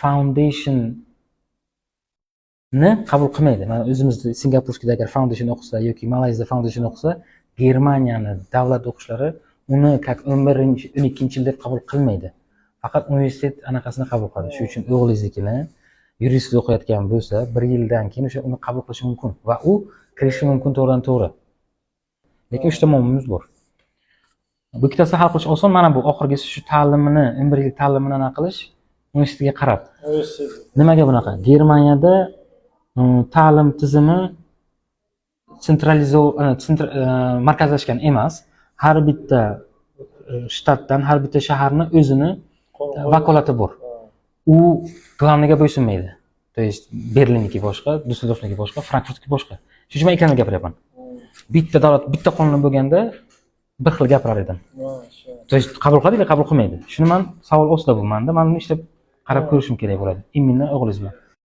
Foundationni qabul qilmaydi. Mana, o'zimizda Сингапурский da agar foundation o'qisa yoki Malayziyada foundation o'qisa, Germaniyani davlat o'qishlari uni как 11-, 12-yil deb qabul qilmaydi, faqat universitet anaqasini qabul qiladi. Shuning uchun o'g'lingiznikini yuristlik o'qiyotgan bo'lsa, bir yildan keyin o'sha uni qabul qilishi mumkin va u kirishi mumkin to'g'ridan to'g'ri. Lekin uchta muammomiz bor. Bu ikkitasi hal qilish oson. Mana bu oxirgisi, shu ta'limini, 11 yil ta'limini anaqa qilish universitetga qarab. Universitet. Nimaga bunaqa? Germaniyada ta'lim tizimi markazlashgan emas. Har bitta shtatdan, har bitta shaharni o'zini vakolati bor. U главный ga bo'ysunmaydi. То есть Berlinniki boshqa, Dyusseldorfniki boshqa, Frankfurtniki boshqa. Shuning uchun man ikkalani gapiryapman. Bitta davlat, bitta qonun bo'lganda, bir xil gapirar edim. Shu. То есть qabul qiladi или qabul qilmaydi, shuni man savol ostida bu manda. Man uni ishlab qarab ko'rishim kerak bo'ladi именно o'g'lingiz bilan.